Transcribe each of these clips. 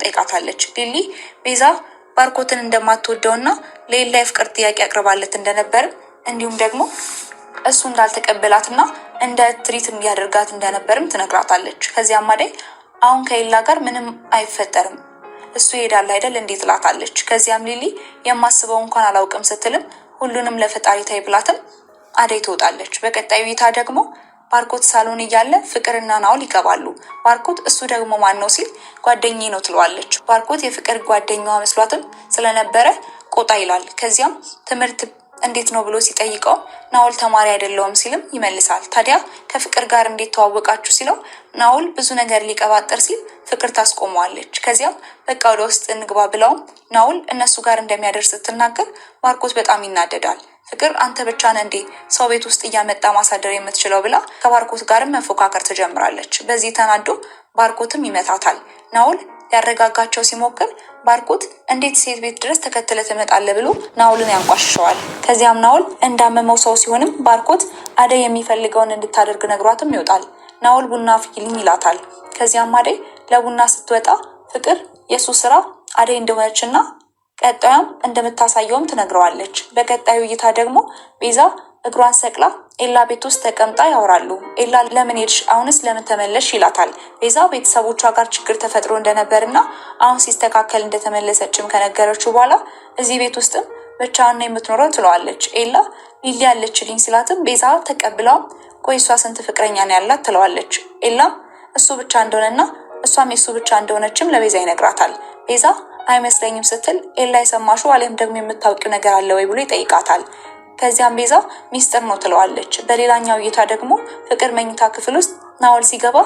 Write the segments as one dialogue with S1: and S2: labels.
S1: ትጠይቃታለች። ሊሊ ቤዛ ባርኮትን እንደማትወደውና ለኤላ የፍቅር ጥያቄ አቅርባለት እንደነበርም እንዲሁም ደግሞ እሱ እንዳልተቀበላትና እንደ ትሪት እንዲያደርጋት እንደነበርም ትነግራታለች። ከዚያም አደይ አሁን ከኤላ ጋር ምንም አይፈጠርም እሱ ይሄዳል አይደል እንዴ ትላታለች። ከዚያም ሊሊ የማስበው እንኳን አላውቅም ስትልም ሁሉንም ለፈጣሪ ታይ ብላትም አደይ ትወጣለች። በቀጣዩ እይታ ደግሞ ባርኮት ሳሎን እያለ ፍቅርና ናውል ይገባሉ። ባርኮት እሱ ደግሞ ማን ነው ሲል ጓደኛዬ ነው ትለዋለች። ባርኮት የፍቅር ጓደኛዋ መስሏትም ስለነበረ ቆጣ ይላል። ከዚያም ትምህርት እንዴት ነው ብሎ ሲጠይቀው ናውል ተማሪ አይደለውም ሲልም ይመልሳል። ታዲያ ከፍቅር ጋር እንዴት ተዋወቃችሁ ሲለው ናውል ብዙ ነገር ሊቀባጥር ሲል ፍቅር ታስቆመዋለች። ከዚያም በቃ ወደ ውስጥ እንግባ ብለውም ናውል እነሱ ጋር እንደሚያደርስ ስትናገር ባርኮት በጣም ይናደዳል። ፍቅር አንተ ብቻ ነህ እንዴ ሰው ቤት ውስጥ እያመጣ ማሳደር የምትችለው ብላ ከባርኮት ጋርም መፎካከር ትጀምራለች። በዚህ ተናዶ ባርኮትም ይመታታል። ናውል ሊያረጋጋቸው ሲሞክር ባርኮት እንዴት ሴት ቤት ድረስ ተከትለህ ትመጣለህ ብሎ ናውልን ያንቋሽሸዋል። ከዚያም ናውል እንዳመመው ሰው ሲሆንም ባርኮት አደይ የሚፈልገውን እንድታደርግ ነግሯትም ይወጣል። ናውል ቡና አፍይልኝ ይላታል። ከዚያም አደይ ለቡና ስትወጣ ፍቅር የእሱ ስራ አደይ እንደሆነችና ቀጣዩም እንደምታሳየውም ትነግረዋለች። በቀጣዩ እይታ ደግሞ ቤዛ እግሯን ሰቅላ ኤላ ቤት ውስጥ ተቀምጣ ያወራሉ። ኤላ ለምን ሄድሽ? አሁንስ ለምን ተመለሽ? ይላታል። ቤዛ ቤተሰቦቿ ጋር ችግር ተፈጥሮ እንደነበርና አሁን ሲስተካከል እንደተመለሰችም ከነገረችው በኋላ እዚህ ቤት ውስጥም ብቻዋን ነው የምትኖረው ትለዋለች። ኤላ ሊሊ ያለችልኝ ሲላትም ቤዛ ተቀብለውም ቆይ እሷ ስንት ፍቅረኛ ነው ያላት ትለዋለች። ኤላም እሱ ብቻ እንደሆነና እሷም የሱ ብቻ እንደሆነችም ለቤዛ ይነግራታል። ቤዛ አይመስለኝም ስትል ኤላ የሰማሽው አሊያም ደግሞ የምታውቂው ነገር አለ ወይ ብሎ ይጠይቃታል። ከዚያም ቤዛ ሚስጥር ነው ትለዋለች። በሌላኛው እይታ ደግሞ ፍቅር መኝታ ክፍል ውስጥ ናወል ሲገባ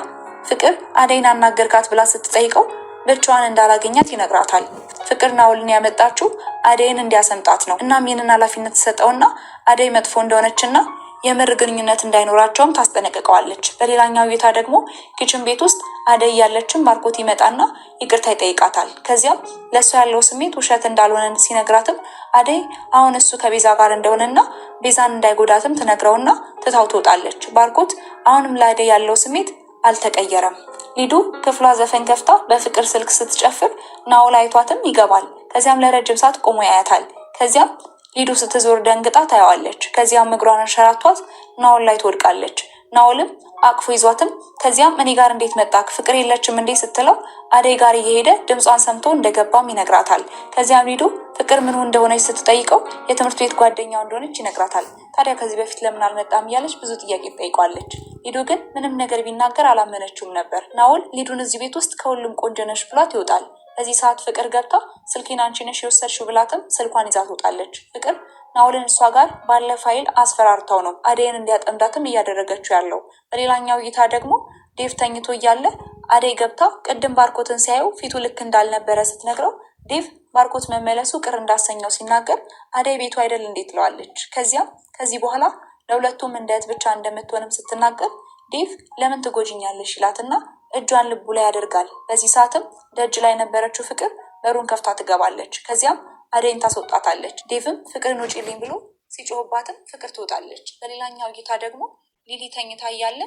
S1: ፍቅር አደይን አናገርካት ብላ ስትጠይቀው ብቻዋን እንዳላገኛት ይነግራታል። ፍቅር ናውልን ያመጣችው አደይን እንዲያሰምጣት ነው። እናም ይህንን ኃላፊነት ትሰጠውና አደይ መጥፎ እንደሆነችና የምር ግንኙነት እንዳይኖራቸውም ታስጠነቅቀዋለች። በሌላኛው እይታ ደግሞ kitchen ቤት ውስጥ አደይ ያለችን ባርኮት ይመጣና ይቅርታ ይጠይቃታል። ከዚያም ለእሷ ያለው ስሜት ውሸት እንዳልሆነ ሲነግራትም አደይ አሁን እሱ ከቤዛ ጋር እንደሆነና ቤዛን እንዳይጎዳትም ትነግረውና ትታው ትወጣለች። ባርኮት አሁንም ለአደይ ያለው ስሜት አልተቀየረም። ሊዱ ክፍሏ ዘፈን ከፍታ በፍቅር ስልክ ስትጨፍር ናኦል አይቷትም ይገባል። ከዚያም ለረጅም ሰዓት ቆሞ ያያታል። ከዚያም ሊዱ ስትዞር ደንግጣ ታየዋለች። ከዚያም እግሯን አንሸራቷት ናኦል ላይ ትወድቃለች። ናኦልም አቅፎ ይዟትም ከዚያም እኔ ጋር እንዴት መጣክ ፍቅር የለችም እንዴ ስትለው አደይ ጋር እየሄደ ድምጿን ሰምቶ እንደገባም ይነግራታል። ከዚያም ሊዱ ፍቅር ምኑ እንደሆነች ስትጠይቀው የትምህርት ቤት ጓደኛው እንደሆነች ይነግራታል። ታዲያ ከዚህ በፊት ለምን አልመጣም እያለች ብዙ ጥያቄ ትጠይቋለች። ሊዱ ግን ምንም ነገር ቢናገር አላመነችውም ነበር። ናኦል ሊዱን እዚህ ቤት ውስጥ ከሁሉም ቆንጆ ነሽ ብሏት ይወጣል። በዚህ ሰዓት ፍቅር ገብታ ስልኬን አንቺ ነሽ የወሰድሽው ብላትም ስልኳን ይዛ ትወጣለች። ፍቅር ናኦልን እሷ ጋር ባለ ፋይል አስፈራርተው ነው አደይን እንዲያጠምዳትም እያደረገችው ያለው። በሌላኛው እይታ ደግሞ ዴቭ ተኝቶ እያለ አደይ ገብታ ቅድም ባርኮትን ሲያየው ፊቱ ልክ እንዳልነበረ ስትነግረው ዴቭ ባርኮት መመለሱ ቅር እንዳሰኘው ሲናገር አደይ ቤቱ አይደል እንዴት ትለዋለች። ከዚያም ከዚህ በኋላ ለሁለቱም እንደ እህት ብቻ እንደምትሆንም ስትናገር ዴቭ ለምን ትጎጂኛለሽ ይላትና እጇን ልቡ ላይ ያደርጋል። በዚህ ሰዓትም ደጅ ላይ የነበረችው ፍቅር በሩን ከፍታ ትገባለች። ከዚያም አደይን ታስወጣታለች። ዴቭም ፍቅርን ውጪልኝ ብሎ ሲጮህባትም ፍቅር ትወጣለች። በሌላኛው እይታ ደግሞ ሊሊ ተኝታ እያለ